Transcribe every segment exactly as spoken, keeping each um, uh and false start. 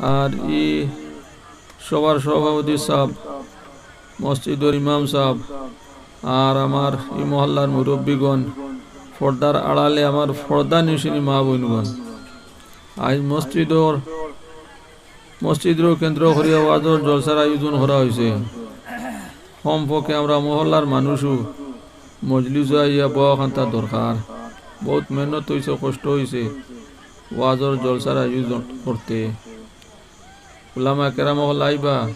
আর ই সভার সভাপতি সাব, মসজিদর ইমাম সাব, আর আমার ই মহল্লার মুরব্বীগণ, পর্দার আড়ালে আমার পর্দানিশিনী মা বইনগণ, আইজ মসজিদর, মসজিদর কেন্দ্র করিয়া ওয়াজর জলসার আয়োজন করা অইছে। কমপক্ষে আমরা মহল্লার মানুষও মজলিসো আইয়া বওয়া খান্তা দরকার। বউত মেহনত অইছে, কষ্ট অইছে ওয়াজর জলসার আয়োজন করতে। উলামায়ে কেরাম অকল আইবা,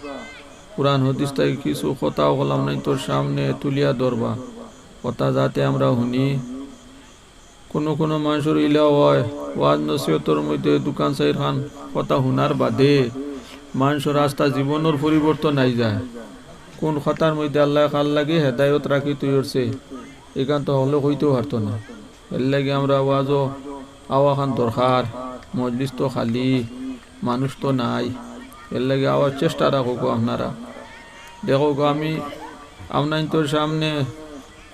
কুরআন হাদিস থাকি কিছু কথা অকল আমরাইন্তর সামনে তুলিয়া ধরবা, কথা যাতে আমরা হুনি। কুনু কুনু মানষর ইলা অয়, ওয়াজ নসিহতর মধ্যে দুখান চাইরখান কথা হুনার বাদে মানষর আস্তা জীবনর পরিবর্তন আইযায়। কুন কথার মধ্যে আল্লায় কার লাগি হেদায়ত রাখি থইছে, ইখান তো হকলে কইতেও পারতো না। এরলাগি আমরা ওয়াজো আওয়াখান দরকার, মজলিস তো খালি, মানুষ তো নাই। এরলাগি আওয়ার চেষ্টা রাখউক্কা আপনারা। দেখউক্কা, আমি আমরাইন্তর সামনে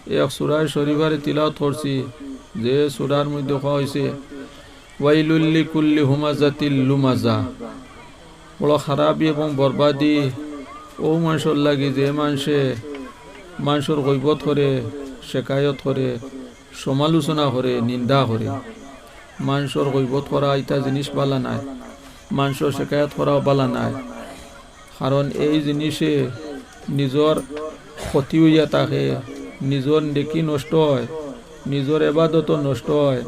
এক সূরা শরীফ আরে তিলাওয়াত করছি, যে সূরার মধ্যে কওয়া অইছে, "ওয়াইলুল লিকুল্লি হুমাজাতিল লুমাজা।" বড় খারাপি এবং বরবাদি অউ মানষর লাগি, যে মানষে মানষর গইবত করে, শেকায়ত করে, সমালোচনা করে, নিন্দা করে। মানষর গইবত করা ইতা জিনিস বালা নায়, মানষর শেকায়ত করাও বালা নায়। কারণ এই জিনিসে নিজর ক্ষতি অইয়া থাকে, নিজর নেকি নষ্ট অয়, নিজর এবাদতও নষ্ট অয়।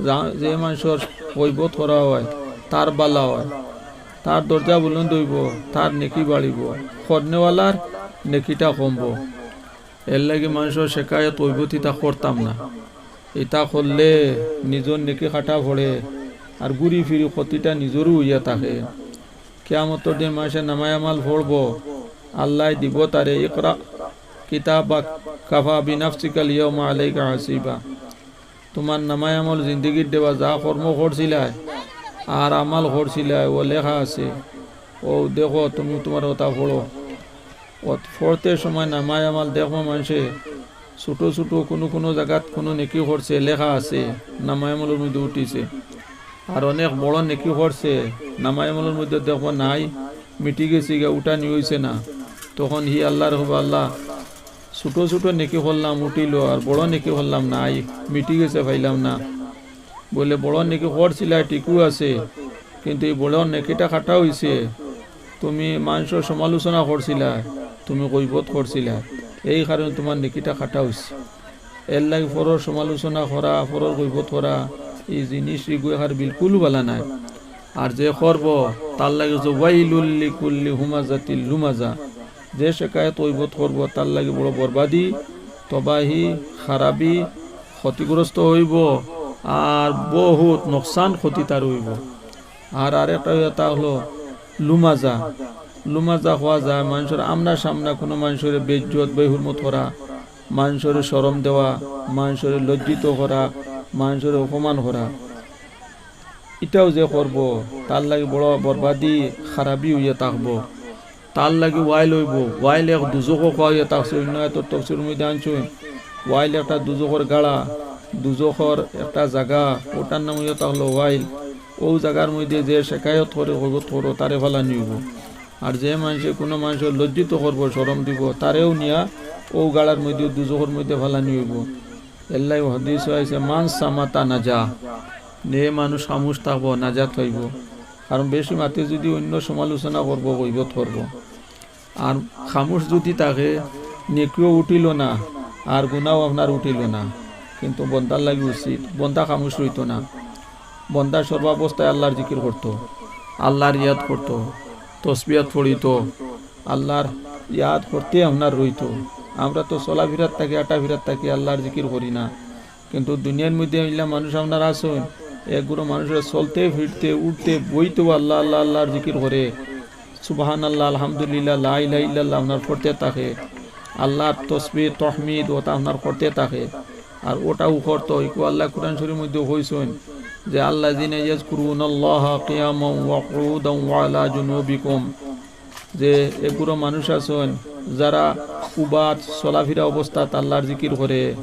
যা-, যে মানষর গইবত করা অয়, তার বালা অয়, তার দরজা বুলন্দ অইবো, তার নেকি বাড়িবো, করনেওয়ালার নেকিটা কমবো। এরলাগি মানষর শেকায়ত গইবত ইতা করতাম না। ইতা করলে নিজর নেকি কাটা পড়ে, আর ঘুরি ফিরি ক্ষতিটা নিজরউ অইয়া থাকে। কিয়ামতর দিন মানষে নামায় আমাল পড়বো, আল্লায় দিবো তারে, "ইকরা কিতাবাক কাফা বিনাফসিকাল ইয়াউমা আলাইকা হাসিবা।" তুমার নামায় আমল জিন্দেগির দেওয়া যা কর্ম করছিলায় আর আমাল করছিলায়, অউ লেখা আছে। অউ দেখো, তুমি তুমার অতা পড়ো। অত পড়তে সময় নামায় আমল দেখবো মানষে, ছোটো ছোটো কুনু কুনু জাগাত কুনু নেকি করছে, লেখা আছে, নামায় আমলর মধ্যে উঠিছে। আর অনেক বড় নেকি করছে, নামায় আমলর মধ্যে দেখবো নাই, মিটি গেছে গিয়া, উঠানি অইছে না। তখন হি আল্লারে কইবো, "আল্লা, ছোটো ছোটো নেকি করলাম, উঠিলো, আর বড় নেকি করলাম, নাই, মিটি গেছে, পাইলাম না।" বলে, "বড় নেকি করছিলায়, ঠিকউ আছে, কিন্তু ই বড় নেকিটা কাটা অইছে। তুমি মানষর সমালোচনা করছিলায়, তুমি গইবত করছিলায়, এই কারণে তুমার নেকিটা কাটা অইছে।" এরলাগি পরর সমালোচনা করা, পরর গইবত করা, ই জিনিস ইগু একার বিলকুলউ বালা নায়। আর যে করবো, তার লাগি অইছে ওয়াইলুল লিকুল্লি হুমাজাতিল লুমাজা। যে শেকায়ত গইবত করবো, তার লাগি বড় বরবাদি, তবাহি, খারাপি, ক্ষতিগ্রস্ত অইবো, আর বউত নোকসান ক্ষতি তার অইবো। আর আরেকটা কথা অইলো লুমাজা। লুমাজা কওয়া যায় মানষর আমনা সামনা কুনু মানষরে বেইজ্জত, বেহুরমত করা, মানষরে শরম দেওয়া, মানষরে লজ্জিত করা, মানষরে অপমান করা। ইটাও যে করবো, তার লাগি বড় বরবাদি, খারাপি অইয়া থাকবো। তার লাগি ওয়াইল অইবো। ওয়াইল এক দুজখো কওয়া অইয়া থাকছে, অইন্য আয়াতর তফসিরর মধ্যে আনছইন। ওয়াইল একটা দুজখর গাড়া, দুজখর একটা জাগা, অটার নাম অইয়া থাকলো ওয়াইল। অউ জাগার মধ্যে যে শেকায়ত করে, গইবত করে, তারে ফালানি অইবো। আর যে মানষে কুনু মানষরে লজ্জিত করবো, শরম দিবো, তারেও নিয়া অউ গাড়ার মধ্যে, দুজখর মধ্যে ফালানি অইবো। এরলাগি হাদিসো আইছে, "মান সামাতা নাজা।" যে মানুষ খামুশ থাকবো, নাজাত পাইবো। কারণ বেশি মাতে যুদি অইন্য সমালোচনা করবো, গইবত করবো। আর খামুশ যুদি থাকে, নেকিও উঠিলো না, আর গুনাও আপনার উঠিলো না। কিন্তু বন্দার লাগি উচিত, বন্দা খামুশ রইতো না। বন্দা সর্বাবস্থায় আল্লার জিকির করতো, আল্লার ইয়াদ করতো, তসবিহাত পড়িতো, আল্লার ইয়াদ করতে আপনার রইতো। আমরা তো চলাফিরাত থাকি, আটাফিরাত থাকি, আল্লার জিকির করি না। কিন্তু দুনিয়ার মধ্যে ইলা মানুষ আপনার আছইন, এগুলো মানুষের চলতে, ফিরতে, উঠতে, বইতেও আল্লা, আল্লা, আল্লার জিকির করে, সুবহানাল্লাহ, আলহামদুলিল্লাহ, লা ইলাহা ইল্লাল্লাহ আপনার পড়তে থাকে, আল্লার তসবিহ, তহমিদ অতা আপনার করতে থাকে। আর অটাও করতো, ইকু আল্লায় কুরআন শরীফর মধ্যে কইছইন যে, "আল্লাযীনা ইয়াযকুরুনাল্লাহা কিয়ামান ওয়া কুউদান ওয়া আলা জুনুবিকুম।" যে এগুলো মানুষ আছইন যারা উবাত চলাফিরা অবস্থাত আল্লার জিকির করে,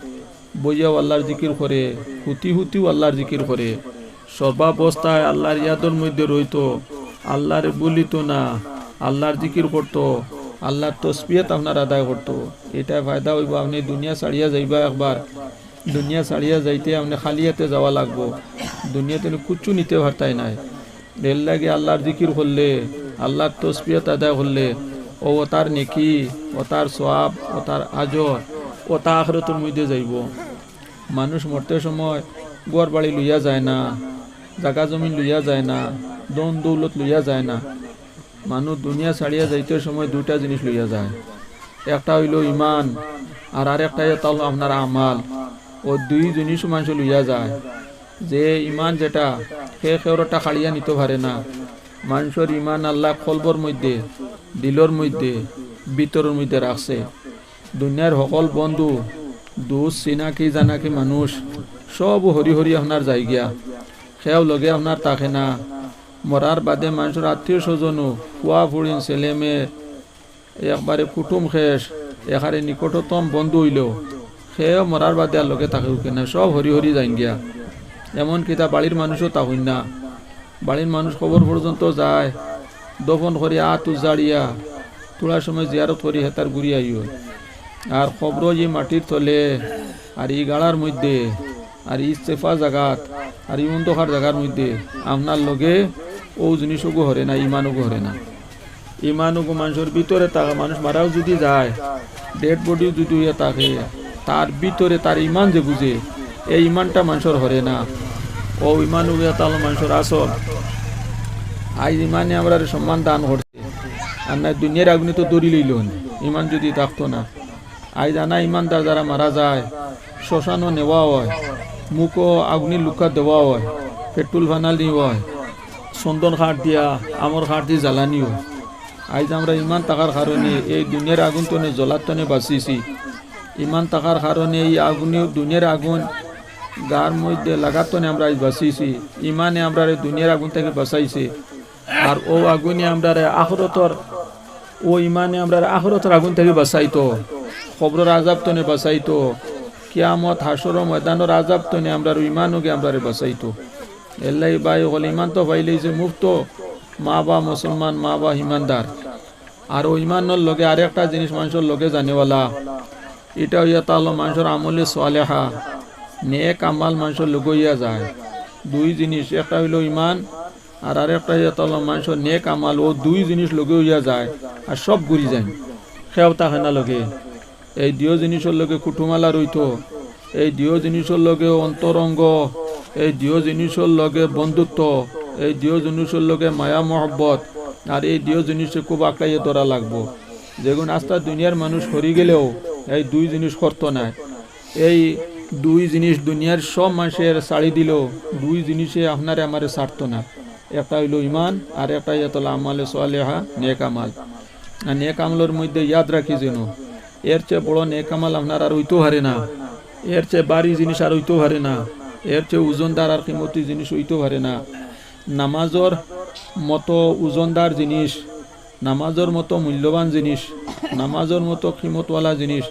বইয়াও আল্লার জিকির করে, হুতি হুতিও আল্লার জিকির করে, সর্বাবস্থায় আল্লার ইয়াদর মধ্যে রইতো। আল্লারে ভুলিতো না, আল্লার জিকির করতো, আল্লার তসবিহত আপনার আদায় করতো। ইটায় ফায়দা অইবো, আপনে দুনিয়া ছাড়িয়া যাইবা একবার, দুনিয়া ছাড়িয়া যাইতে আপনে খালি আতে যাওয়া লাগবো। দুনিয়াত আপনে কুচ্ছু নিতে পারতায় নায়। এরলাগি আল্লার জিকির করলে, আল্লার তসবিহত আদায় করলে, অউ অতার নেকি, অতার সওয়াব, অতার আজর, অতা আখেরাতর মধ্যে যাইবো। মানুষ মরতে সময় ঘর বাড়ি লইয়া যায় না, জাগা জমিন লইয়া যায় না, ধন দৌলত লইয়া যায় না। মানুষ দুনিয়া ছাড়িয়া যাইতে সময় দুইটা জিনিস লইয়া যায়। একটা অইলো ইমান, আর আরেকটা ইটা অইলো আপনার আমাল। অউ দুই জিনিস মানষে লইয়া যায়। যে ইমান যেটা, হে কেউরটা কাড়িয়া নিতো পারে না। মানষর ইমান আল্লায় কলবর মধ্যে, দিলর মধ্যে, ভিতরর মধ্যে রাখছে। দুনিয়ার হকল বন্ধু, দুস্ত, চিনাকি জানাকি মানুষ, সব হরি হরি আপনার যাইগিয়া। কেউ লগে আপনার থাকে না। মরার বাদে মানষর আত্মীয় স্বজনও, ফুয়া ফুড়িন, ছেলে মেয়ে, একবারে কুটুম খেশ, একেবারে নিকটতম বন্ধু অইলেও, কেউ মরার বাদে আর লগে থাকে উকে না, সব হরি হরি যাইন গিয়া। এমন কিতা বাড়ির মানুষও থাকইন না। বাড়ির মানুষ কবর পর্যন্ত যায়, দফন করি আত উজাড়িয়া, থুড়া সময় জিয়ারত করি হেতার ঘুরি আইও। আর কবরো যে মাটির তলে, আর ই গাড়ার মধ্যে, আর ই চেপা জাগাত, আর ই অন্ধকার জাগার মধ্যে, আপনার লগে অউ জিনিস ওগু হরে না, ইমান ওগু হরে না। ইমান ওগু মানষর ভিতরে থাকে, মানুষ মারাও যদি যায়, dead body যদি অইয়া থাকে, তার ভিতরে তার ইমান যে বুঝে, এই ইমানটা মানষর হরে না। অউ ইমান ওগু ইটা অইলো মানষর আসল। আইজ ইমানে আমরারে সম্মান দান করছে, আর না দুনিয়ার আগুনে তো ধরি লইলো নে, ইমান যদি থাকতো না। আইজ আনা ইমানদার যারা মারা যায়, শ্মশানো নেওয়া অয়, মুখো আগুনি লুকা দেওয়া অয়, পেট্রোল ফানানি অয়, চন্দন কাঠ দিয়া, আমর কাঠ দি জ্বালানি অয়। আইজ আমরা ইমান থাকার কারণে এই দুনিয়ার আগুন তনে, জ্বলার তনে বাঁচিছি। ইমান থাকার কারণে এই আগুনে, দুনিয়ার আগুন গার মধ্যে লাগার তনে আমরা আইজ বাঁচিছি। ইমানে আমরারে দুনিয়ার আগুন থাকি বাঁচাইছে। আর অউ আগুনে আমরারে আখেরাতর, অউ ইমানে আমরারে আখেরাতর আগুন থাকি বাঁচাইতো, কবরর আজাব তনে বাঁচাইতো, কিয়ামত হাশরর ময়দানর আজাব তনে আমরার ইমান ওগে আমরারে বাঁচাইতো। এরলাগি ভাই অকল, ইমান তো পাইলাইছে মুফতো, মা বাপ মুসলমান, মা বাপ ইমানদার। আর অউ ইমানর লগে আরেকটা জিনিস মানষর লগে যানেওয়ালা, ইটা অইয়া ইটা অইলো মানষর আমলে সালেহা, নেক আমাল মানষর লগে অইয়া যায়। দুই জিনিস, একটা অইলো ইমান, আর আরেকটা অইয়া ইটা অইলো মানষর নেক আমাল। অউ দুই জিনিস লগে অইয়া যায়, আর সব ঘুরি যায়, কেউ থাকে না লগে। এই দুইও জিনিসর লগে কুটুমালা রইতো, এই দুইও জিনিসর লগে অন্তরঙ্গ, এই দুইও জিনিসর লগে বন্ধুত্ব, এই দুইও জিনিসর লগে মায়া মহব্বত, আর এই দুইও জিনিসে খুব আঁকড়াইয়া ধরা লাগবো। যেগুন আস্তা দুনিয়ার মানুষ হরি গেলেও এই দুই জিনিস করতো নায়। এই দুই জিনিস দুনিয়ার সব মানষে ছাড়ি দিলেও দুই জিনিসে আপনারে আমারে ছাড়তো না। একটা অইলো ইমান, আর একটা অইয়া ইটা অইলো আমালে সালেহা, নেক আমাল। আর নেক আমলর মধ্যে ইয়াদ রাখি যেন, এর চেয়ে বড় নেক আমাল আপনার আর অইতো পারে না, এর চেয়ে ভারী জিনিস আর অইতো পারে না, এর চেয়ে ওজনদার আর কিমতি জিনিস অইতো পারে না। নামাজর মতো ওজনদার জিনিস, নামাজর মতো মূল্যবান জিনিস, নামাজর মতো কিমতওয়ালা জিনিস,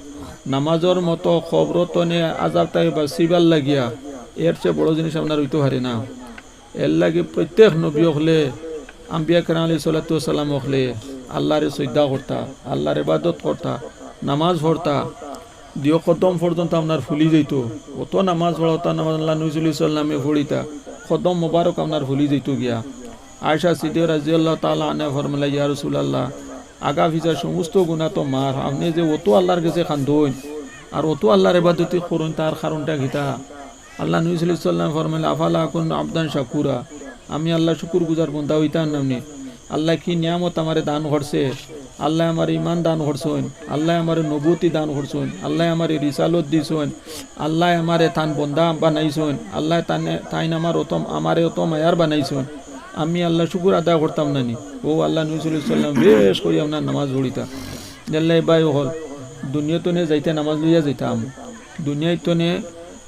নামাজর মতো কবর তনে আজাব থাকি বাঁচিবার লাগিয়া এর চেয়ে বড় জিনিস আপনার অইতো পারে না। এরলাগি প্রত্যেক নবী অকলে, আম্বিয়া কেরাম আলাইহিস সালাতু ওয়াস সালাম অকলে আল্লারে সইজদা করতা, আল্লার ইবাদত করতা, নামাজ পড়তা, দুইও কদম পর্যন্ত আপনার ফুলি যাইতো। অত নামাজ পড়া, অত নামাজ আল্লার নবী সাল্লাল্লাহু আলাইহি ওয়াসাল্লামে পড়িতা, কদম মোবারক আপনার ফুলি যাইতো গিয়া। আয়েশা সিদ্দিকা রাদিয়াল্লাহু তাআলা আনহা ফরমাইলা, "ইয়া রাসূলুল্লাহ, আগা পিছা সমস্ত গুনাহ তো মাফ, আপনে যে অত আল্লার গেছে কান্দইন আর অত আল্লার ইবাদতি করইন, তার কারণটা কিতা?" আল্লার নবী সাল্লাল্লাহু আলাইহি ওয়াসাল্লাম ফরমাইলা, "আফালা আকুনু আবদান শাকুরা, আমি আল্লার শুকুর গুজার বন্দা অইতাম না নি? আল্লায় কি নিয়ামত আমারে দান করছে, আল্লায় আমারে ইমান দান করছইন, আল্লায় আমারে নবুয়তি দান করছইন, আল্লায় আমারে রিসালত দিছইন, আল্লায় আমারে তান বন্দা বানাইছইন, আল্লায় তানে, তাইন আমার অত, আমারে অত মায়ার বানাইছইন, আমি আল্লার শুকুর আদায় করতাম না নি?" অউ আল্লার নবী সাল্লাল্লাহু আলাইহি ওয়াসাল্লাম বেশ করি আপনার নামাজ পড়িতা। এরলাগি ভাই অকল, দুনিয়া তনে যাইতে নামাজ লইয়া যাইতাম। দুনিয়া তনে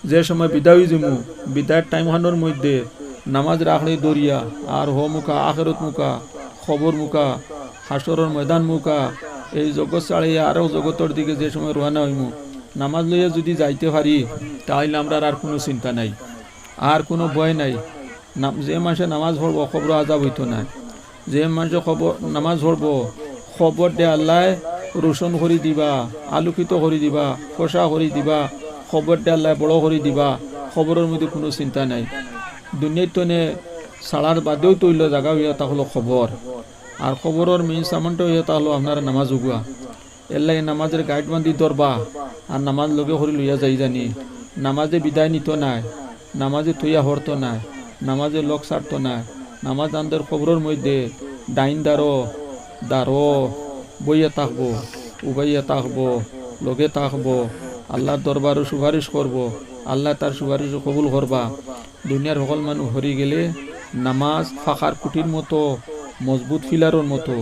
যে সময় বিদায় অইযিমু, বিদায়র টাইম খানর মধ্যে নামাজ রাখলে দরিয়া, আর হউ মুখা, আখেরাত মুখা, কবর মুখা, হাশরর ময়দান মুখা, এই জগৎ ছাড়িয়া আরো জগতর দিকে যে সময় রওয়ানা অইমু, নামাজ লইয়া যুদি যাইতে পারি, তাইলে আমরার আর কুনু চিন্তা নাই, আর কুনু ভয় নাই। নাম-, যে মানষে নামাজ পড়বো, কবরো আজাব অইতো নায়। যে মানষে কবর নামাজ পড়বো, কবররে আল্লায় রোশন করি দিবা, আলোকিত করি দিবা, ফর্সা করি দিবা, কবররে আল্লায় বড় করি দিবা, কবরর মধ্যে কুনু চিন্তা নাই। দুনিয়ার তনে ছাড়ার বাদেও তো অইলো জাগা অইয়া থাকলো কবর। আর কবরর main সামানটা অইয়া থাকলো আপনার নামাজ উগুয়া। এরলাগি নামাজর গাইট বান্ধি ধরবা, আর নামাজ লগে করি লইয়া যাইবা জানি। নামাজে বিদায় নিতো নায়, নামাজে থইয়া হরতো নায়, নামাজে লগ ছাড়তো নায়। নামাজ আনদের কবরর মধ্যে ডাইন দারো, দারো, বইয়া থাকবো, উবাইয়া থাকবো, লগে থাকবো, আল্লার দরবারো সুপারিশ করবো, আল্লায় তার সুপারিশ কবুল করবা। দুনিয়ার হকল মানুষ হরি গেলে নামাজ ফাঁকার কুটির মতো, মজবুত ফিলারর মতো,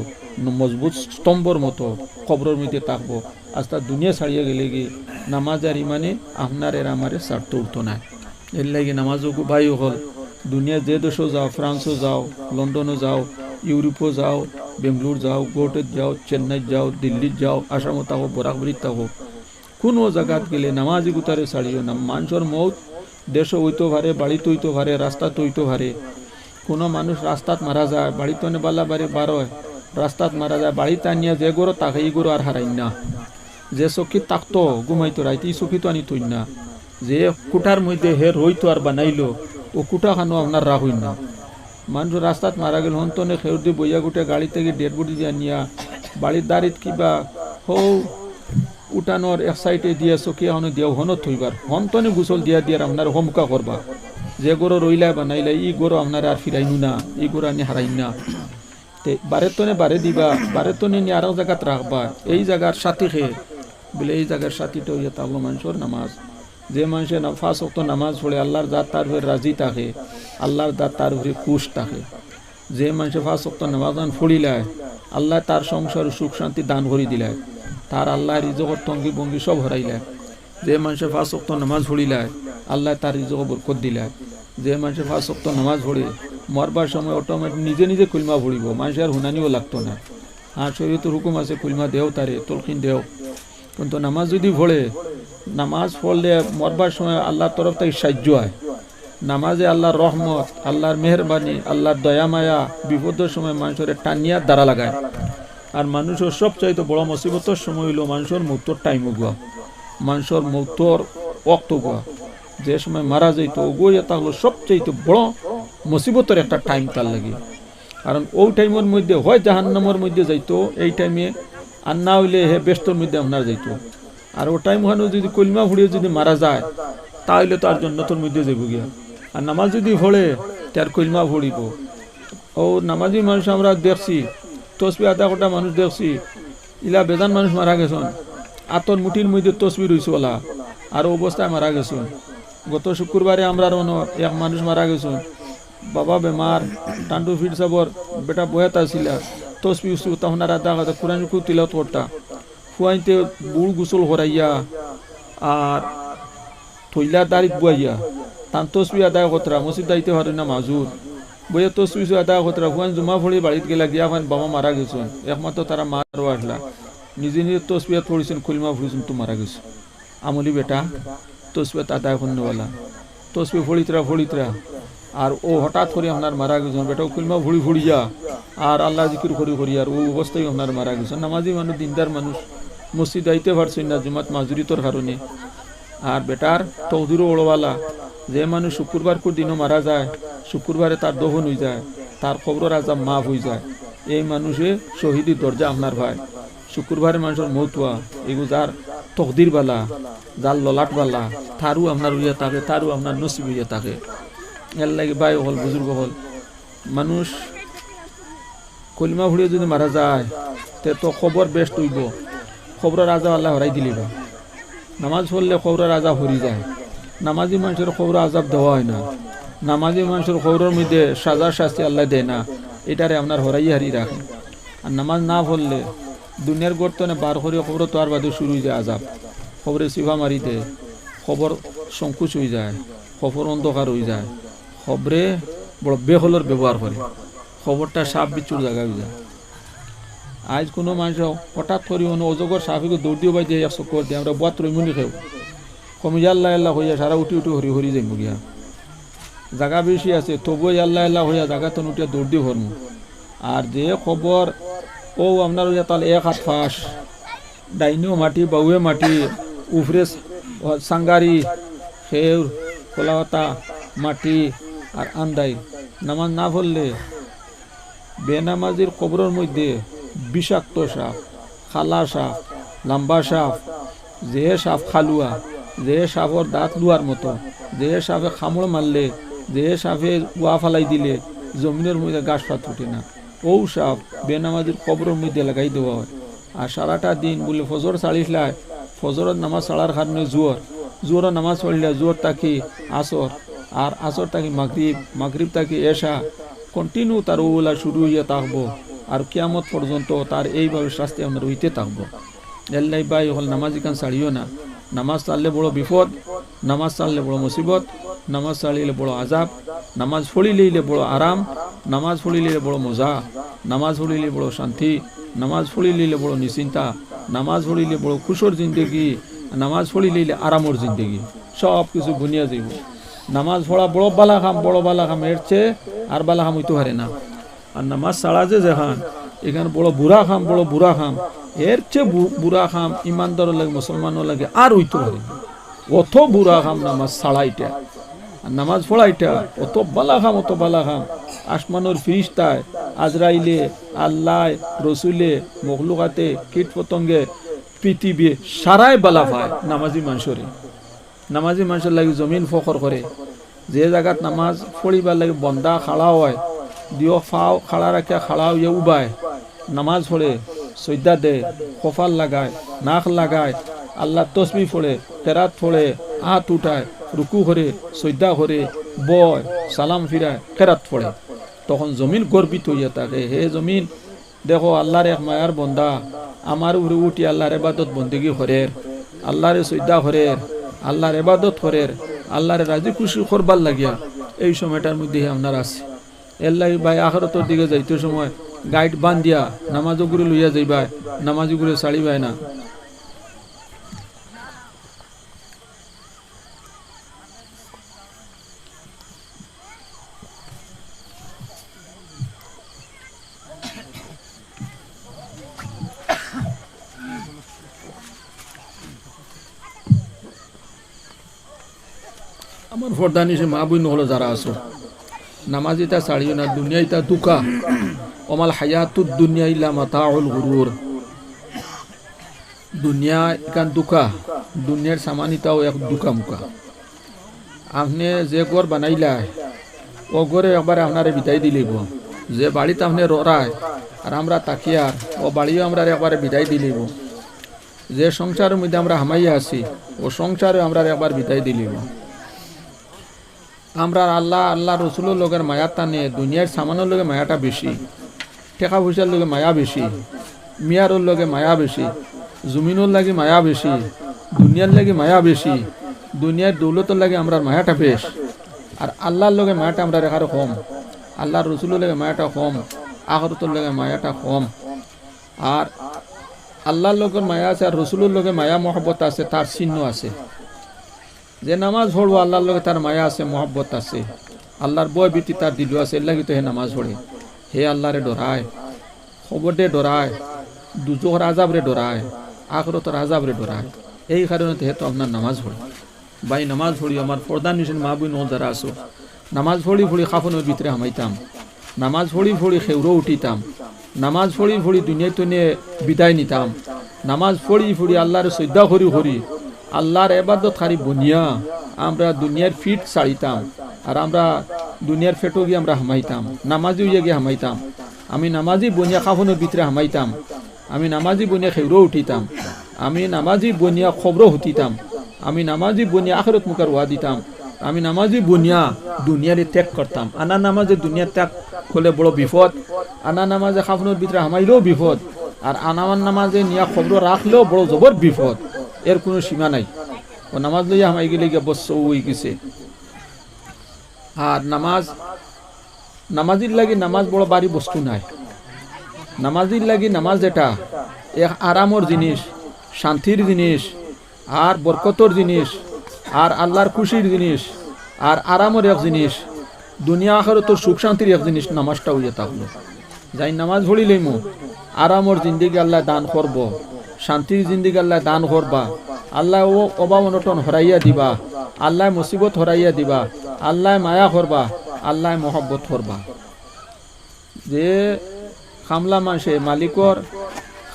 ন-, মজবুত স্তম্ভর মতো কবরর মধ্যে থাকবো। আস্তা দুনিয়া ছাড়িয়া গেলেগি নামাজ আর ইমানে আপনার এর আমারে ছাড়তো উঠতো নায়। এরলাগি নামাজ ওগু ভাই হকল, দুনিয়া যে দেশো যাও, ফ্রান্সো যাও, লন্ডনো যাও, ইউরোপো যাও, বেঙ্গালুর যাও, গোয়াহাটিত যাও, চেন্নাইত যাও, দিল্লিত যাও, আসামো থাকো, বরাকবাড়িত থাকো, কুনু জাগাত গেলে নামাজি গুতারে ছাড়িও না। মানষর মউত দেশো অইতো পারে, বাড়িত অইতো পারে, রাস্তাত অইতো পারে। কুনু মানুষ রাস্তাত মারা যায়, বাড়িত তনে বালা বাড়ি বার অয়, রাস্তাত মারা যায়, বাড়িত আনিয়া যে ঘরো থাকে, ই ঘরো আর হারাইন না। যে চকিত থাকতো, ঘুমাইতো রাইত, ই চকিত আনি থইন না। যে কুটার মধ্যে হে রইতো আর বানাইলো, অউ কুটাখানো আপনার রাখইন না। মানুষ রাস্তাত মারা গেল, হন্তনে খেউর দি বইয়া গুটে গাড়ি থাকি dead body দিয়া নিয়া বাড়ির দাড়িত কিবা হউ উঠানোর এক সাইডে দিয়া চকি এখনো দিয়া হনো থইবার, হন্তনে গোসল দিয়া দিয়ার আপনার হমুকা করবা। যে ঘরো রইলায় বানাইলায়, ই ঘরো আপনার আর ফিরাইনু না, ই ঘরো আনি হারাইন না। তে বারের তনে বারে দিবা, বারের তনে নিয়া আরক জাগাত রাখবা। এই জাগার সাথী খে, বলে এই জাগার সাথীটা অইয়া থাকলো মানষর নামাজ। যে মানষে না-, পাঁচ ওয়াক্ত নামাজ পড়ে, আল্লার জাত তার উপরে রাজি থাকে, আল্লার জাত তার উপরে খুশ থাকে। যে মানষে পাঁচ ওয়াক্ত নামাজ আন পড়িলায়, আল্লায় তার সংসারো সুখ শান্তি দান করি দিলায়, তার আল্লায় রিজকর তঙ্গি ভঙ্গি সব হরাইলায়। যে মানষে পাঁচ ওয়াক্ত নামাজ পড়িলায়, আল্লায় তার রিজকো বরকত দিলায়। যে মানষে পাঁচ ওয়াক্ত নামাজ পড়ে, মরবার সময় automatic নিজে নিজে কলমা পড়িবো, মানষে আর হুনানিও লাগতো না। আর শরীয়তর হুকুম আছে, কলমা দেও তারে, তলকিন দেও। কিন্তু নামাজ যুদি পড়ে, নামাজ পড়লে মরবার সময় আল্লার তরফ থাকি সাহায্য অয়। নামাজে আল্লার রহমত, আল্লার মেহেরবানি, আল্লার দয়া মায়া, বিপদর সময় মানষরে টানিয়া দাঁড়া লাগায়। আর মানষর সবচাইতে বড় মুসিবতর সময় অইলো মানষর মউতর time অগুয়া, মানষর মউতর ওয়াক্ত অগুয়া, যে সময় মারা যাইতো, অগুয়া ইয়া থাকলো সবচাইতে বড় মুসিবতর একটা time তার লাগি। কারণ অউ timeর মধ্যে হয় জাহান্নামর মধ্যে যাইতো, এই timeএ, আর না অইলে হে বেহেস্তর মধ্যে আপনার যাইতো। আর অউ time খানো যুদি কলমা পড়িয়া যুদি মারা যায়, তা অইলে তো আর জন্নতর মধ্যে যাইবো গিয়া। আর নামাজ যুদি পড়ে, তে আর কলমা পড়িবো। অউ নামাজি মানুষ আমরা দেখছি, তসবি আদায় করা মানুষ দেখছি, ইলা বেজান মানুষ মারা গেছইন, আতর মুঠির মধ্যে তসবি রইছে ওলা, আর অউ অবস্থায় মারা গেছইন। গত শুক্রবারে আমরার অনো এক মানুষ মারা গেছইন, বাবা বেমার, টান্ডু ফির সাবর বেটা বয়াত আছিলা, তসবি উসবি তখন আর আদা কথা কোরআন খুব তিলাওত করতা। ফুয়াইন্তে বুড় গোসল করাইয়া আর থইলা দাড়িত বুয়াইয়া তান তসবি আদায় করতরা, মসজিদ আইতে পারইন না মাজুর। বইয়া তসবি উসবি আদায় করতরা, ফুয়াইন জুমা পড়ি বাড়িত গেলা, গিয়া কইন বাবা মারা গেছইন। একমাত্র তারা মারও আসলা, নিজে নিজে তসবিয়াত পড়িছইন, কলমা পড়িছইন, তো মারা গেছইন। আমলি বেটা, তসবিয়াত আদায় করনেওয়ালা, তসবি পড়িতরা পড়িতরা, আর অউ হঠাৎ করি আপনার মারা গেছইন। বেটা অউ কলমা পড়ি পড়িয়া আর আল্লার জিকির করি করি আর অউ অবস্থায় আপনার মারা গেছইন। নামাজি মানুষ, দিনদার মানুষ, মসজিদ আইতে পারছইন না জুমাত মাজুরিতর কারণে। আর বেটার তকদিরও বড় বালা, যে মানুষ শুক্রবারকুর দিনও মারা যায়, শুক্রবারে তার দফন অইযায়, তার কবরর আজাব মাফ অইযায়, এই মানুষে শহীদি দরজা আপনার পায়। শুক্রবারে মানষর মউত অওয়া, এগু যার তকদির বালা, যার ললাট বালা, তারও আপনার অইয়া থাকে, তারও আপনার নসিব অইয়া থাকে। এরলাগি ভাই অকল, বুজুর্গ অকল, মানুষ কলমা পড়িয়া যুদি মারা যায়, তে তো কবর বেহেস্ত অইবো, কবরর আজাব আল্লায় হরাই দিলিবা। নামাজ পড়লে কবরর আজাব হরি যায়, নামাজি মানষর কবরর আজাব দেওয়া অয় না, নামাজি মানষর কবরর মধ্যে সাজা শাস্তি আল্লায় দেয় না, ইটারে আপনার হরাইয়া হারি রাখে। আর নামাজ না পড়লে দুনিয়ার গর্ত থনে বার করি কবরো থওয়ার বাদে শুরু অইযায় আজাব। কবরে চিপা মারি দেয়, কবর সংকুচ অইযায়, কবর অন্ধকার অইযায়, কবরে বড় বেহলর ব্যবহার করে, কবরটা সাপ বিচ্ছুর জাগা অইযায়। আইজ কুনু মানষে হঠাৎ করি অনো অজগর সাপ ইগু দৌড় দিও বাই দিয়া এক চক্কর দিয়া আমরা বওয়াত রইমুনি কেউ। কমি আল্লাহ আল্লাহ কইয়া সারা উঠি উঠি হরি হরি যাইমু গিয়া। জাগা বেশি আছে, তবুও আল্লাহ আল্লাহ কইয়া জাগা থনে উঠিয়া দৌড় দিও হরমু। আর যে কবর, অউ আপনার অইয়া তাল এক হাত ফাঁস, ডাইনো মাটি, বাউয়ে মাটি, উফরে সাঙ্গারি, খেউর, কলাপাতা, মাটি আর আন্দাই। নামাজ না পড়লে বেনামাজির কবরর মধ্যে বিষাক্ত সাপ, কালা সাপ, লাম্বা সাপ, যে সাপ কালুয়া, যে সাপর দাঁত লুয়ার মতো, যে সাপে কামড় মারলে, যে সাপে গুয়া ফালাই দিলে জমিনর মধ্যে ঘাস পাত উঠে না, অউ সাপ বেনামাজির কবরর মধ্যে লাগাই দেওয়া অয়। আর সারাটা দিন বুলে ফজর ছাড়িলায়, ফজরর নামাজ ছাড়ার কারণে জোহর, জোহরর নামাজ পড়িলায়, জোহর থাকি আসর, আর আসর থাকি মাগরিব, মাগরিব থাকি এশা, continue তার অউলা শুরু অইয়া থাকবো, আর কিয়ামত পর্যন্ত তার এইভাবে শাস্তি আপনার অইতে থাকবো। এরলাগি ভাই অকল, নামাজ ইখান ছাড়িও না। নামাজ ছাড়লে বড় বিপদ, নামাজ ছাড়লে বড় মুসিবত, নামাজ ছাড়িলে বড় আজাব, নামাজ পড়িলাইলে বড় আরাম, নামাজ পড়িলাইলে বড় মজা, নামাজ পড়িলে বড় শান্তি, নামাজ পড়িলাইলে বড় নিশ্চিন্তা, নামাজ পড়িলে বড় খুশর জিন্দেগি, নামাজ পড়িলাইলে আরামর জিন্দেগি, সব কিছু বনিয়া যাইবো। নামাজ পড়া বড় বালা কাম, বড় বালা কাম, এর চেয়ে আর বালা কাম অইতো পারে না। আর নামাজ ছাড়া যে যেখান, ইখান বড় বুরা কাম, বড় বুরা কাম, এর চেয়ে বু-, বুরা কাম ইমানদারর লাগি, মুসলমানর লাগি আর অইতো পারে না। অত বুরা কাম নামাজ ছাড়া ইটা। আর নামাজ পড়া ইটা অত বালা কাম, অত বালা কাম। আসমানর ফিরিস্তায়, আজরাইলে, আল্লায়, রসুলে, মখলুকাতে, কীট পতঙ্গে, পৃথিবী সারায় বালা পায় নামাজি মানষরে। নামাজি মানষর লাগি জমিন ফখর করে। যে জাগাত নামাজ পড়িবার লাগি বন্দা খাড়া অয়, দিও পাও খাড়া রাখিয়া খাড়া অইয়া উবায়, নামাজ পড়ে, সইজদা দেয়, কপাল লাগায়, নাক লাগায়, আল্লার তসবি পড়ে, কেরাত পড়ে, আত উঠায়, রুকু করে, সইজদা করে, বয়, সালাম ফিরায়, কেরাত পড়ে, তখন জমিন গর্বিত অইয়া থাকে। হে জমিন, দেখো, আল্লার এক মায়ার বন্দা আমার উপরে উঠি আল্লার এবাদত বন্দেগি করের, আল্লারে সইজদা করের, আল্লার এবাদত করের, আল্লারে রাজি খুশি করবার লাগিয়া এই সময়টার মধ্যে হে আপনার আছে। এরলাগি ভাই, আখেরাতর দিকে যাইতে সময় গাইট বান্ধিয়া নামাজগুরে লইয়া যাইবায়, নামাজগুরে ছাড়িবায় না। আমার পর্দানিশীন মা বইন অকল যারা আছো, নামাজ ইতা ছাড়িও না, দুনিয়া ইতা ধুকা। ওমাল হায়াতুদ দুনিয়া ইল্লা মাতাউল গুরুর। দুনিয়া ইখান ধুকা, দুনিয়ার সামান ইতাও এক ধুকা মুকা। আপনে যে ঘর বানাইলায়, অউ ঘরে একবারে আপনারে বিদায় দিলাইবো। যে বাড়িত আপনে ররায় আর আমরা থাকিয়ার, অউ বাড়িও আমরারে একবারে বিদায় দিলাইবো। যে সংসারর মধ্যে আমরা হামাইয়া আছি, অউ সংসারও আমরারে একবার বিদায় দিলাইবো। আমরার আল্লা, আল্লার রসুলর লগের মায়ার টানে দুনিয়ার সামানর লগে মায়াটা বেশি, টেকা পয়সার লগে মায়া বেশি, মিয়ারর লগে মায়া বেশি, জমিনর লাগি মায়া বেশি, দুনিয়ার লাগি মায়া বেশি, দুনিয়ার দৌলতর লাগি আমরার মায়াটা বেশ। আর আল্লার লগে মায়াটা আমরার একারে কম, আল্লার রসুলর লগে মায়াটা কম, আখরতর লগে মায়াটা কম। আর আল্লার লগে মায়া আছে, আর রসুলর লগে মায়া মহব্বত আছে, তার চিহ্ন আছে। যে নামাজ পড়বো, আল্লার লগে তার মায়া আছে, মহব্বত আছে, আল্লার ভয় ভীতি তার দিলো আছে, এরলাগি তো হে নামাজ পড়ে। হে আল্লারে ডরায়, কবররে ডরায়, দুজখর আজাবরে ডরায়, আখরতর আজাবরে ডরায়। এই কারণে তো হে তো আপনার নামাজ পড়ে। ভাই, নামাজ পড়ি, আমার পর্দানিশীন মা বইন অকল যারা আছো, নামাজ পড়ি পড়ি কাফনর ভিতরে হামাইতাম, নামাজ পড়ি পড়ি খেউরো উঠিতাম, নামাজ পড়ি পড়ি দুনিয়া তনে বিদায় নিতাম, নামাজ পড়ি পড়ি আল্লারে সইজদা করি করি আল্লার এবাদতকারী বনিয়া আমরা দুনিয়ার ফিট ছাড়িতাম, আর আমরা দুনিয়ার ফেটো গিয়া আমরা হামাইতাম, নামাজি অইয়া গিয়া হামাইতাম। আমি নামাজি বনিয়া কাফনর ভিতরে হামাইতাম, আমি নামাজি বনিয়া খেউরো উঠিতাম, আমি নামাজি বনিয়া কবরো হুতিতাম, আমি নামাজি বনিয়া আখেরাত মুখা রওয়া দিতাম, আমি নামাজি বনিয়া দুনিয়ারে ত্যাগ করতাম। আনা নামাজে দুনিয়া ত্যাগ করলে বড় বিপদ, আনা নামাজে কাফনর ভিতরে হামাইলেও বিপদ, আর আনা নামাজে নিয়া কবরো রাখলেও বড় জবর বিপদ। এর কুনু সীমা নাই। অউ নামাজ লইয়া হামাই গেলে গিয়া বস অইগেছে। আর নামাজ, নামাজির লাগি নামাজ বড় ভারী বস্তু নায়। নামাজির লাগি নামাজ যেটা এক আরামর জিনিস, শান্তির জিনিস, আর বরকতর জিনিস, আর আল্লার খুশির জিনিস, আর আরামর এক জিনিস, দুনিয়া আখেরাতর সুখ শান্তির এক জিনিস নামাজটা অইয়া থাকলো। যাইন নামাজ পড়ি লইমু, আরামর জিন্দেগি আল্লায় দান করবো, শান্তির জিন্দেগি আল্লায় দান করবা, আল্লায় অভাব অনটন হরাইয়া দিবা, আল্লায় মুসিবত হরাইয়া দিবা, আল্লায় মায়া করবা, আল্লায় মহব্বত করবা। যে কামলা মানষে মালিকর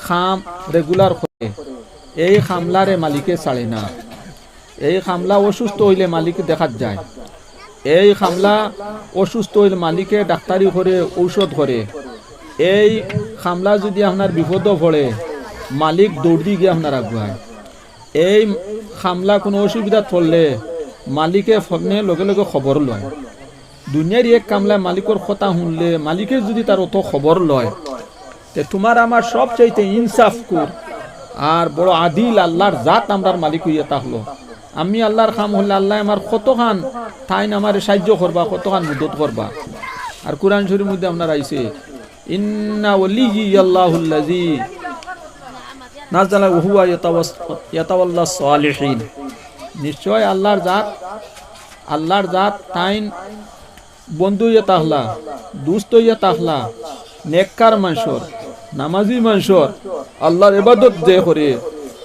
কাম regular করে, এই কামলারে মালিকে ছাড়ে না। এই কামলা অসুস্থ অইলে মালিক দেখাত যায়, এই কামলা অসুস্থ অইলে মালিকে ডাক্তারি করে, ঔষধ করে। এই কামলা যুদি আপনার বিপদো পড়ে, মালিক দৌড়দি গিয়া আপনার আগুয়ায়। এই কামলা কুনু অসুবিধাত পড়লে মালিকে ফোনে লগে লগে খবর লয়। দুনিয়ার এক কামলায় মালিকর কথা হুনলে, মালিকে যুদি তার অত খবর লয়, তে তুমার আমার সবচাইতে ইনসাফখুর আর বড় আদিল আল্লার জাত আমরার মালিক অইয়া থাকলো। আমি আল্লার কাম করলে আল্লায় আমার কতখান, তাইন আমারে সাইয্য করবা, কতখান মদত করবা। আর কুরআন শরীফর মধ্যে আপনার আইছে, "ইন্না ওয়ালিয়্যিয়াল্লাহুল্লাযী নাযালা ওয়া হুয়া ইয়াতাওয়াস-, ইয়াতাওয়াল্লাস সালিহিন।" নিশ্চয় আল্লার জাত, আল্লার জাত তাইন বন্ধু অইয়া থাকলা, দুস্ত অইয়া থাকলা, নেককার মানষর, নামাজি মানষর, আল্লার ইবাদত যে করে,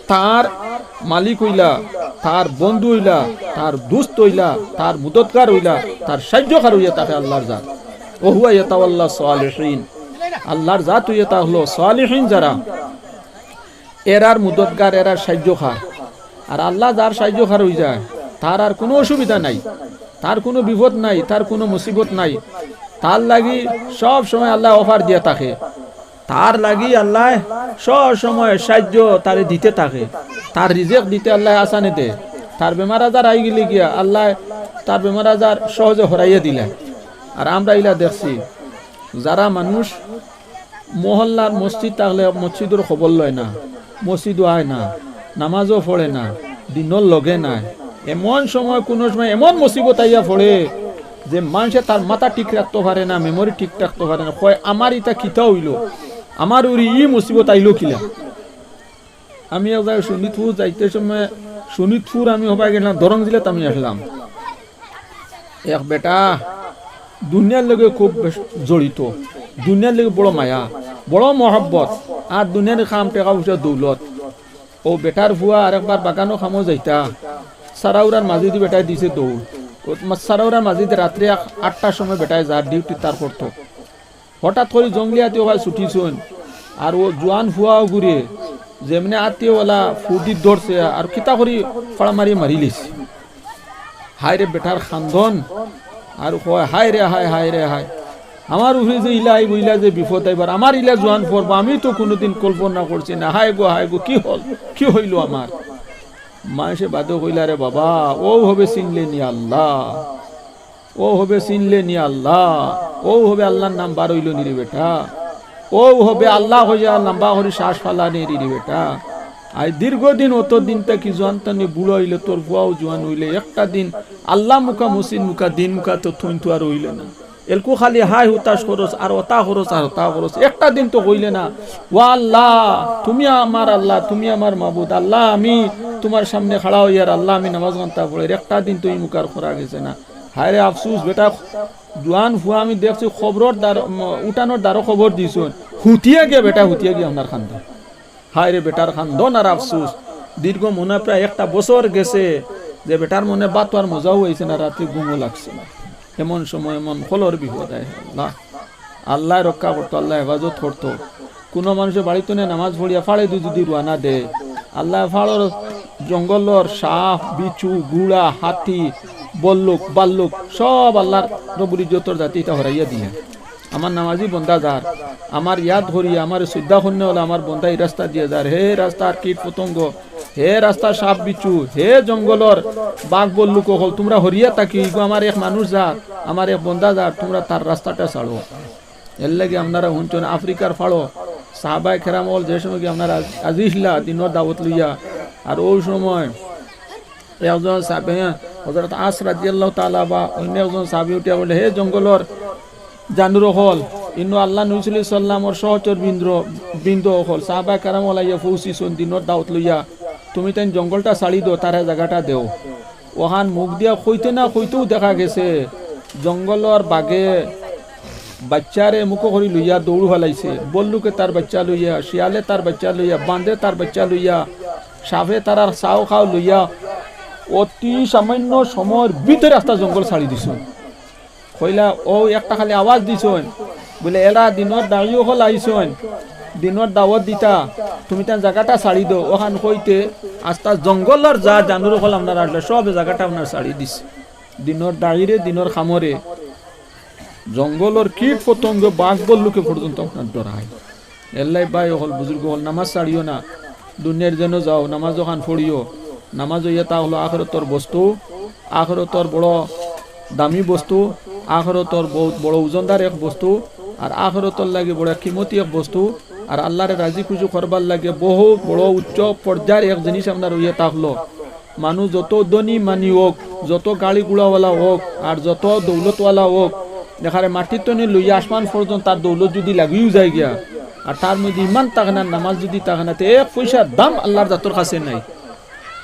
তার মালিক অইলা, তার বন্ধু অইলা, তার দুস্ত অইলা, তার মদতগার অইলা, তার সাইয্যকার অইয়া থাকে আল্লার জাত। ওয়া হুয়া ইয়াতাওয়াল্লাস সালিহিন। আল্লার জাত অইয়া থাকলো সালিহিন যারা, এরার মদতগার, এরার সাইয্যকার। আর আল্লা যার সাইয্যকার অইযায়, তার আর কুনু অসুবিধা নাই, তার কুনু বিপদ নাই, তার কুনু মুসিবত নাই। তার লাগি সব সময় আল্লায় offer দিয়া থাকে, তার লাগি আল্লায় সব সময় সাইয্য তারে দিতে থাকে। তার রিজেক দিতে আল্লায় আসানে দে। তার বেমার আজার আইগেলে গিয়া আল্লায় তার বেমার আজার সহজে হরাইয়া দিলা। আর আমরা ইলা দেখছি, যারা মানুষ মহল্লার মসজিদ থাকলে মসজিদর খবর লয় না, মসজিদো আয় না, নামাজও পড়ে না, দিনর লগে নাই। এমন সময়, কুনু সময় এমন মুসিবত আইয়া পড়ে যে মানষে তার মাথা ঠিক রাখতো পারে না, memory ঠিক রাখতো পারে না। কয়, "আমার ইতা কিতা অইলো? আমার উপরে ই মুসিবত আইলো কিলা?" আমি এক জাগায় শোণিতপুর যাইতে সময়, শোণিতপুর আমি হবায় গেছিলাম, দরং জিলাত আমি আসলাম। এক বেটা দুনিয়ার লগে খুব বেশ জড়িত, দুনিয়ার লগে বড় মায়া, বড় মহব্বত, আর দুনিয়ার কাম, টেকা পয়সা, দৌলত। অউ বেটার ফুয়া আরেকবার বাগানো কামো যাইতা, সারাউরার মাঝেদি বেটায় দিছে দৌড়। অউ মা-, সারাউরার মাঝেদি রাত্রে আ-, আটটার সময় বেটায় যার duty তার করতো। হঠাৎ করি জংলি আতি অখান ছুটিছইন, আর অউ জোয়ান ফুয়া অগুরে যেমনে আত্তিয়ে অলা ফুদিত ধরছে, আর কিতা করি ফাড়া মারি মারিলিছে। হায় রে বেটার কান্দন, আর কয়, "হায় রে হায়, হায় রে হায়, আমার উপরে যে ইলা আইবো, ইলা যে বিপদ আইবার, আমার ইলা জোয়ান ফুয়ার বা আমি তো কুনুদিন কল্পনা করছি না, হায় গো, হায় গো, কি হল, কি হইলো আমার?" মানষে বাদে কইলা, "রে বাবা, অউ হবে চিনলে নি আল্লা, অউ হবে চিনলে নি আল্লা, অউ হবে আল্লার নাম বার অইলো নি রে বেটা, অউ হবে আল্লা কইয়া লম্বা করি শ্বাস ফালানি রে বেটা।" আইজ দীর্ঘদিন, অতদিন থাকি জোয়ান তানি বুড়া অইলে, তোর ফুয়াও জোয়ান অইলে, একটা দিন আল্লা মুখা, মসজিদ মুখা, দিন মুখা তো থইন তো আর অইলে না। এলকু খালি হায় হুতাশ খরচ, আর অতা খরচ, আর অতা খরচ, একটা দিন তো কইলে না, "ওয়া আল্লা, তুমি আমার আল্লা, তুমি আমার মাবুদ, আল্লা আমি তুমার সামনে খাড়া অইয়ার, আল্লা আমি নামাজ কান্তা পড়ের", একটা দিন তো ই মুখার করা গেছে না। হায় রে আফসুস, বেটা জোয়ান ফুয়া আমি দেখছি কবরর দ্বার, উম, উঠানোর দ্বারো কবর দিছইন, হুতিয়া গিয়া বেটা, হুতিয়া গিয়া আপনার কান্দন। হায় রে বেটার কান্দন আর আফসুস। দীর্ঘ মনে প্রায় একটা বছর গেছে যে বেটার মনে ভাত আর মজাও অইছে না, রাত্রে ঘুমও লাগছে না। এমন সময় এমন কলর বিপদ আয়, আল্লা, আল্লায় রক্ষা করতো, আল্লায় হেফাজত করতো। কুনু মানষে বাড়িত থনে নামাজ পড়িয়া ফাড়েদি যুদি রওয়ানা দেয়, আল্লায় ফাড়র জঙ্গলর সাপ, বিচ্ছু, গুড়া, হাতি, বল্লুক, বাল্লুক, সব আল্লার রব্বুল ইজ্জতর জাতি ইতা হরাইয়া দিলা। আমার নামাজি বন্দা যার, আমার ইয়াদ করিয়া, আমার শ্রদ্ধা করিয়া অলা আমার বন্দা ই রাস্তা দিয়া যার, হে রাস্তার কীট পতঙ্গ, হে রাস্তার সাপ বিচ্ছু, হে জঙ্গলর বাঘ বল্লুক অকল, তুমরা হরিয়া থাকি, ইগু আমার এক মানুষ যার, আমার এক বন্দা যার, তুমরা তার রাস্তাটা ছাড়ো। এরলাগি আপনারা হুনছইন আফ্রিকার ফাড়ো সাহাবায়ে কেরাম অকল যে সময় গিয়া আপনারা আজ-, আজিজলা দিনর দাওয়াত লইয়া, আর অউ সময় একজন সাহাবী, হযরত আস রাদিয়াল্লাহু তাআলা বা অইন্য একজন সাহাবী উঠিয়া কইলা, "হে জঙ্গলর জানুর অকল, ইনো আল্লার নবী সাল্লাল্লাহু আলাইহি ওয়াসাল্লামর সহচর বৃন্দ, বৃন্দ অকল, সাহাবায়ে কেরাম অকল আইয়া পৌঁছিছইন দিনর দাওয়াত লইয়া, তুমি তাইন জঙ্গলটা ছাড়ি দেও, তারে জাগাটা দেও।" অখান মুখ দিয়া কইতে না কইতেউ দেখা গেছে জঙ্গলর বাঘে বাচ্চারে মুখো করি লইয়া দৌড় ফালাইছে। বল্লুকে তার বাচ্চা লইয়া, শিয়ালে তার বাচ্চা লইয়া, বান্দে তার বাচ্চা লইয়া, সাপে তারার চাও খাও লইয়া অতি সামান্য সময়র ভিতরে আস্তা জঙ্গল ছাড়ি দিছইন। কইলা, অউ একটা খালি আওয়াজ দিছইন, বুলে, "এরা দিনর দায়ী অকল আইছইন, দিনর দাওয়াত দিতা, তুমি তান জাগাটা ছাড়ি দেও।" অখান কইতে আস্তা জঙ্গলর যা জানুর অকল আপনার আসলে সব জাগাটা আপনার ছাড়ি দিছে। দিনর দায়ীরে, দিনর কামরে, জঙ্গলর কীট পতঙ্গ, বাঘ বল্লুকে পর্যন্ত আপনার ডরায়। এল্লাই ভাই অকল, বুজুর্গ অকল, নামাজ ছাড়িও না। দুনিয়ার যেনো যাও, নামাজ অখান পড়িও। নামাজ অইয়া তা অইলো আখেরাতর বস্তু, আখেরাতর বড় দামি বস্তু, আখেরাতর বউত বড় ওজনদার এক বস্তু, আর আখেরাতর লাগি বড় কিমতি এক বস্তু, আর আল্লারে রাজি খুশি করবার লাগি বহুত বড় উচ্চ পর্যায়র এক জিনিস আপনার অইয়া তা অইলো। মানুষ যত ধনী মানি অউক, যত গাড়ি ঘোড়াওয়ালা অউক, আর যত দৌলতওয়ালা অউক, এখানে মাটির তনে লইয়া আসমান পর্যন্ত তার দৌলত যুদি লাগিও যায় গিয়া, আর তার মধ্যে ইমান থাকে না, নামাজ যুদি থাকে না, তে এক পয়সার দাম আল্লার জাতর কাছে নাই।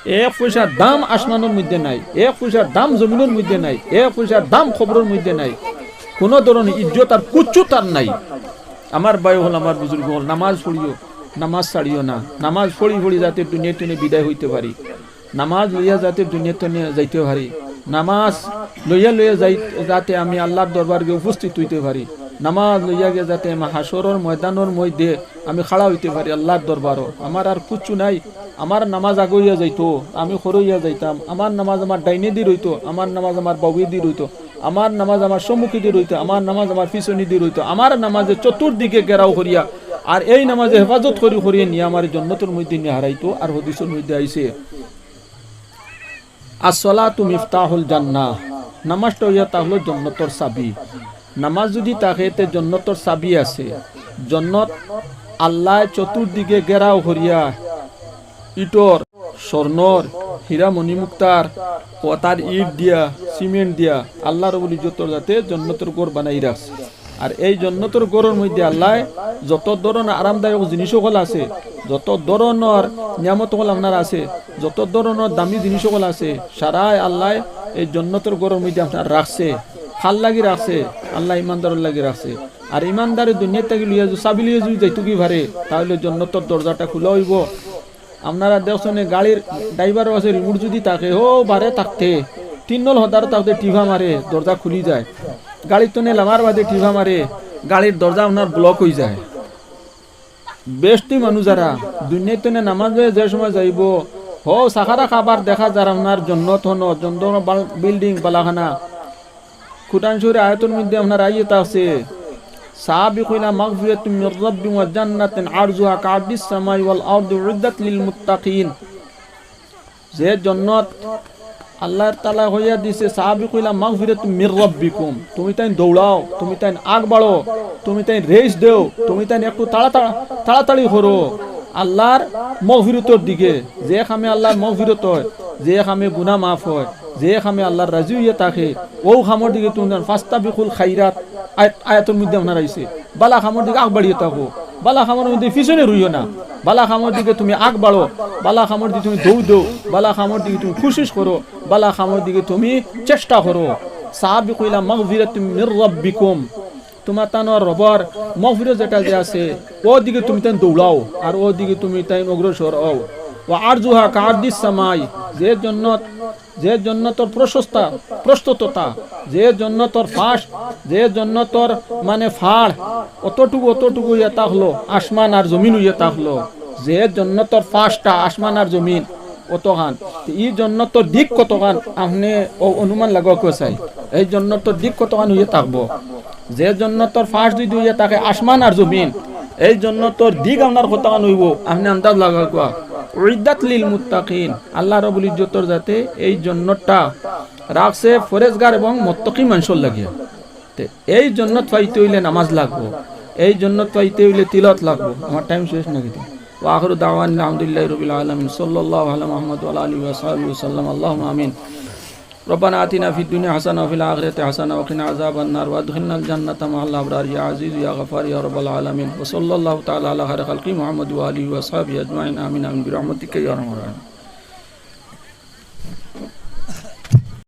এক পয়সার দাম আসমানর মধ্যে নাই, এক পয়সার দাম জমিনর মধ্যে নাই, এক পয়সার দাম কবরর মধ্যে নাই। কোনো ধরনের ইজ্জত আর কুচ্ছু তার নাই। আমার ভাই অকল, আমার বুজুর্গ অকল, নামাজ পড়িও, নামাজ ছাড়িও না। নামাজ পড়ি পড়ি যাতে দুনিয়া তনে বিদায় অইতে পারি, নামাজ লইয়া যাতে দুনিয়া তনে যাইতে পারি, নামাজ লইয়া লইয়া যাই, যাতে আমি আল্লার দরবারো উপস্থিত অইতে পারি, নামাজ লইয়া গিয়া যাতে আমি হাশরর ময়দানর মধ্যে আমি খাড়া অইতে পারি আল্লার দরবারো। আমার আর কুচ্ছু নাই, আমার নামাজ আগে অইয়া যাইতো, আমি খরো অইয়া যাইতাম, আমার নামাজ আমার ডাইনেদি রইতো, আমার নামাজ আমার বাউয়েদি রইতো, আমার নামাজ আমার সম্মুখেদি রইতো, আমার নামাজ আমার পিছনেদি রইতো, আমার নামাজে চতুর্দিকে ঘেরাও করিয়া, আর এই নামাজে হেফাজত করি করিয়া নিয়া আমারে জন্নতর মধ্যে নিয়া হারাইতো। আর হাদিসর মধ্যে আইছে, "আসসালাতু মিফতাহুল জান্নাহ", নামাজটা অইয়া তা অইলো জন্নতর চাবি। নামাজ যুদি থাকে, তে জন্নতর চাবি আছে। জন্নত আল্লায় চতুর্দিকে ঘেরাও করিয়া ইটর, স্বর্ণর, হীরা মণিমুক্তার, ও তার ইট দিয়া, সিমেন্ট দিয়া আল্লা রব্বুল ইজ্জতর যাতে জন্নতর ঘর বানাই রাখছে। আর এই জন্নতর ঘরর মধ্যে আল্লায় যত ধরনর আরামদায়ক জিনিস অকল আছে, যত ধরনর নিয়ামত অকল আপনার আছে, যত ধরনর দামি জিনিস অকল আছে, সারাই আল্লায় এই জন্নতর ঘরর মধ্যে আপনার রাখছে। কার লাগি রাখছে? আল্লা ইমানদারর লাগি রাখছে। আর ইমানদারে দুনিয়া থাকি লইয়া যুদি, চাবি লইয়া যুদি যাইতো গি পারে, তা অইলে জন্নতর দরজাটা খুলা অইবো। আপনারা দেখছইন নি, গাড়ির ড্রাইভারর কাছে রিমোট যুদি থাকে, হউ বারে থাকতে, তিন নল হদারো থাকতে টিপা মারে, দরজা খুলি যায়। গাড়ির তনে লামার বাদে টিপা মারে, গাড়ির দরজা আপনার ব্লক অইযায়। বেহেস্তি মানুষ যারা দুনিয়া তনে নামাজ লইয়া যে সময় যাইবো, হউ সাকারা খাবার দেখা যার আপনার জন্নত হনো, জন্নত হনো বাল-, বিল্ডিং বালাখানা। কুরআন শরীফর আয়াতর মধ্যে আপনার আইয়াত আছে, "সাবিকু ইলা মাগফিরাতিম মির রাব্বিকুম ওয়া জান্নাতিন আরজুহা কাআরদিস সামাই ওয়াল আরদি উইদ্দাত লিল মুত্তাকিন।" যে জন্নত আল্লার তালা কইয়া দিছে, "সাবিকু ইলা মাগফিরাতিম মির রাব্বিকুম", তুমি তাইন দৌড়াও, তুমি তাইন আগ বাড়ো, তুমি তাইন রেস দেও, তুমি তাইন একটু তাড়াতাড়া-, তাড়াতাড়ি করো আল্লার মগফিরতর দিকে। যে কামে আল্লার মগফিরত অয়, যে কামে গুনা মাফ অয়, যে কামে আল্লার রাজি অইয়া থাকে, অউ কামর দিকে তুমি যান, "ফাস্তাবিকুল খাইরাত", আয়াত, আয়াতর মধ্যে আপনার আইছে, বালা কামর দিকে আগ বাড়িয়া থাকো, বালা কামর মধ্যে পিছনে রইও না, বালা কামর দিকে তুমি আগ বাড়ো, বালা কামর দিকে তুমি দৌড় দেও, বালা কামর দিকে তুমি কুশিশ করো, বালা কামর দিকে তুমি চেষ্টা করো। সাবিকু ইলা মাগফিরাতিম মির রাব্বিকুম, তুমার তান রবর মগফিরত যেটা যে আছে, অউ দিকে তুমি তাইন দৌড়াও, আর অউ দিকে তুমি তাইন অগ্রসর অও। ওয়া আরজুহা কাআরদিস সামাই, যে জন্নত, যে জন্নতর প্রশস্তা, প্রশস্ততা, যে জন্নতর ফাঁস, যে জন্নতর মানে ফাড়, অতটুকু, অতটুকু অইয়া থাকলো, আসমান আর জমিন অইয়া থাকলো। যে জন্নতর ফাঁসটা আসমান আর জমিন, অতখান। তে ই জন্নতর দিক কতখান আপনে অ-, অনুমান লাগাউক্কা চাই। এই জন্নতর দিক কতখান অইয়া থাকবো? যে জন্নতর ফাঁস যুদি অইয়া থাকে আসমান আর জমিন, এই জন্নতর দিক আপনার কতখান অইবো, আপনে আন্দাজ লাগাউক্কা। উইদ্দাত লিল মুত্তাকিন, আল্লা রব্বুল ইজ্জতর যাতে এই জন্নতটা রাখছে পরেজগার এবং মুত্তাকি মানষর লাগিয়া। তে এই জন্নত পাইতে অইলে নামাজ লাগবো, এই জন্নত পাইতে অইলে তিলাওয়াত লাগবো। আমার টাইম শেষ না কিতা? ওয়া আখিরু দাওয়ানা আলহামদুলিল্লাহি রাব্বিল আলামিন। সাল্লাল্লাহু আলা মুহাম্মদ ওয়া আলা আলিহি ওয়া সাহবিহি ওয়া সাল্লাম। আল্লাহুম্মা আমিন। ربنا آتنا في الدنيا حسنة وفي الآخرة حسنة وقنا عذاب النار وأدخلنا الجنة مع الأبرار يا عزيز يا غفار يا رب العالمين. وصلى الله تعالى على خير خلقه محمد وآله وصحبه أجمعين. آمين، آمين، برحمتك يا أرحم الراحمين.